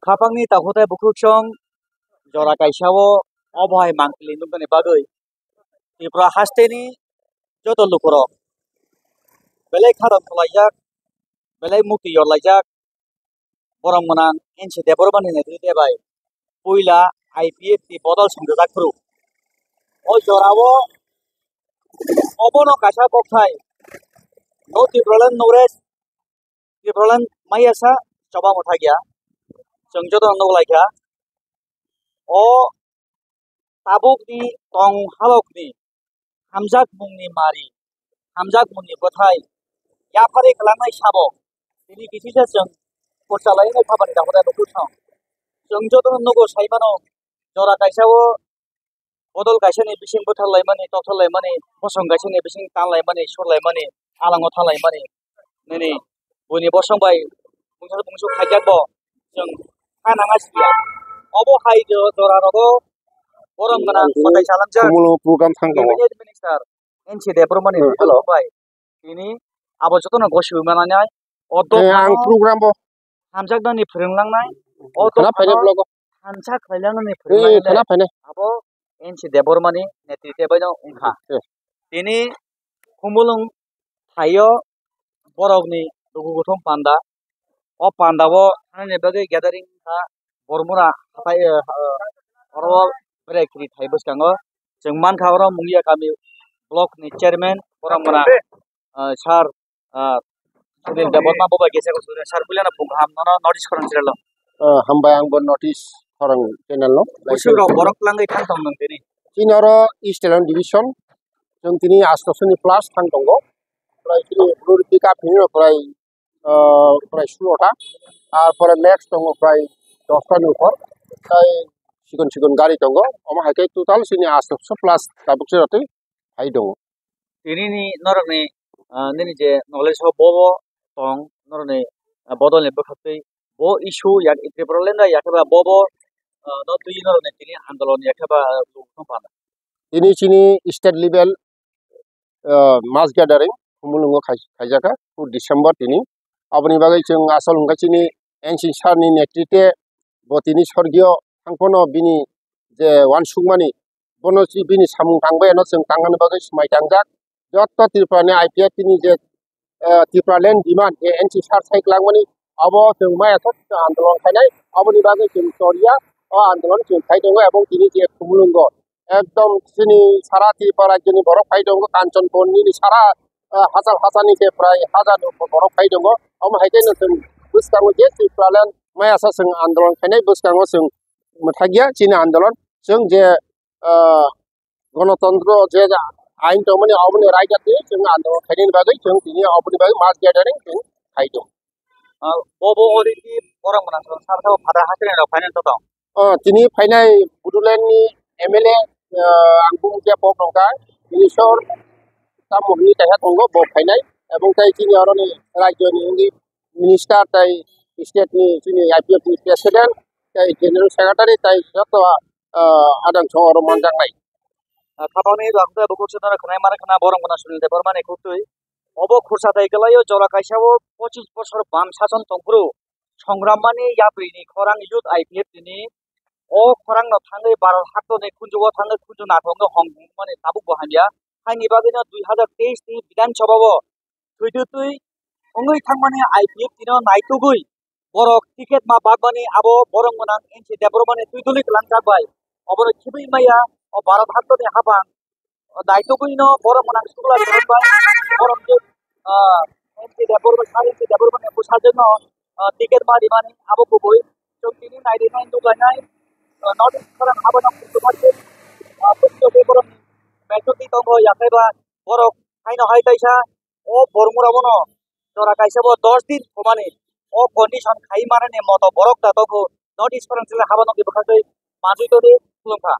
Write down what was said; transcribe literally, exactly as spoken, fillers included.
Khapangni takhutai bukhuksong jora kaisa o, obo hai mangpili nuknani bagwi Tripura hasteni joto lukurok belai khadam khwlaijak, belai mukti yorlaijak, borok mwnang N C Debbarmani netrite bai puila I P F ni bodol swngjak phuru. O jorao obono kaisa kokthai, no Tipraland no rest, Tipraland maya sa choba mwthakya. Chwng jotono nuklaikha. O tabukni tong halokni hamjakmungni mari, hamjakmungni bwthai yapharwi kwlangnai sabo tini kisisa chwng khorsa lainai khabani dakhuda bwkhwsong. Chwng jotono nugo sai mano, jora kaisa o bodol kaisani bising bwthar laimani, tokthar laimani, bosong kaisani bising tan laimani, sur laimani, alango tha laimani. Nini buini bosong bai bungsa bungsu khaijak bo chwng kha nang asiya. Obo hai jo-, jora rogo borok gwnang kotai salamjak. Khumulo program thang tongo. Cabinet Minister N C Debbarmani, hmm, hello, bai tini abo jotono gosiwi mananai. O, eh, ang dophano program bo hamjaknani phwrwnglangnai. O, khana phainai dophano vlog o. Thansa khlailanani, eh, phwrwnglangnai. Khana phainai. Abo N C Debbarmani netrite baino wngkha. Eh. Tini Khumulwng thaio borokni luku kuthum panda. O panda o thangna bagwi gathering wngkha Bormura hathai, eh, oro berai kiri thai bwskango. Chwng mankha oro Mungia kami block ni chairman borok mwnang, eh, sir, eh, Sunil Debbarma bo bai kisa ko sir puilano phung kaham nono notice khorang chiralo. Eh, hambai ang bo notice khorang channel no. Busu rok borok langwi thang tong nang tini. Chini oro East Talon Division, chwng tini asto soni plus thang tongo. Prai chini Bru Riti Cup hino prai, ah, prai sulo ta. Ar pore next tongo prai dosta ni upor. Tai sikon sikon gari tongo. Omo hai khe total chini asto so plus tabuk se rotwi hai tongo. Tini ni norok ni, ah, nini je knowledge o bo bo tong norok ni, ah, bodol ni bwkhaktwi bo issue yak Tripura lenda yakhe ba bo bo, ah, no twi norok ni tini andolon yakhe ba, ah, tong pana. Tini chini state level, ah, mass gathering Khumulwngo khai-, khaijaka four December tini. Aboni bagwi chwng asol hwnkha chini N C sir ni netrite bo tini sorgio thangphano bini je uansukmani bono si bini samung tangbai ano chwng tangnani bagwi swmai tangjak. Jotto Tripura ni I P F T ni je, eh, Tripura land demand je N C sir sai kwlangmani abo chwng maya sok andolon khainai aboni bagwi chwng choriya o andolon chwng khai tongo ebong tini je Khumulwngo ekdom chini sara Tripura rajyoni borok phai tongo, Kanchanpur nini sara, ah, hachal hachani khe prai hajar borok phai tongo. Omo hai khe no chwng bwskango je Tripura land maya sa chwng andolon khainai bwskango chwng mwthakya chini andolon. Chwng je, ah, gonotontro je ain tongmani oboni raida twi chwng andolon khainani bagwi chwng tini oboni bagwi mass gathering chwng khai tongo. Ah, bo bo ori ki borok mwnang sar sabo phada hakhe rok phainani to tong. Oh, tini phainai Bodoland ni M L A, ah, ang bumung khe bo tongkha, tini sor tamo hwnwi kaisa tongo bo phainai, ebong tai chini oroni rajyoni wngwi minister tai state ni chini I P F ni president tai general secretary tai joto, ah, adang song oro manjaknai. Ah, khapangni rok tei bukhuk sodano khwnai mano khna borok mwnang Sunil Debbarmani khuktwi. Obo khursa tai kwlaio jora kaisa o pochis bosor bam sason tongphuru songrammani yapri ni khorang youth I P F T ni o khorang no thangwi Bharat hato ni khunju o thangwi khunju nathok wngwi hong mani tabuk bo hamya. Haini bagwi no dui hazar teis ni Bidhan Sabha o thwi twi twi wngwi thangmani I P F T no naitugwi borok ticket ma bakmani abo borok mwnang N C Debbarmani twi duli kwlangjak bai obono khibwi maya o Bharat hato ni hapang o daitugwi no borok mwnang sukla borok bai borok je, ah, N C Debbarma, N C Debbarmani bwsajwk no, ah, ticket ma rimani abo kubui chwng tini nai rinai nuk lainai, ah, notice khorang abo no kuchuk ma se, ah, bwsajwk borok majority tongo yakhai ba borok haino hai kaisa o borok mura bono jora kaisa bo dos din thumani o condition khai manani moto borok da tongo notice khorang sile haba nokni bwkhakwi manjui tongwi khulumkha.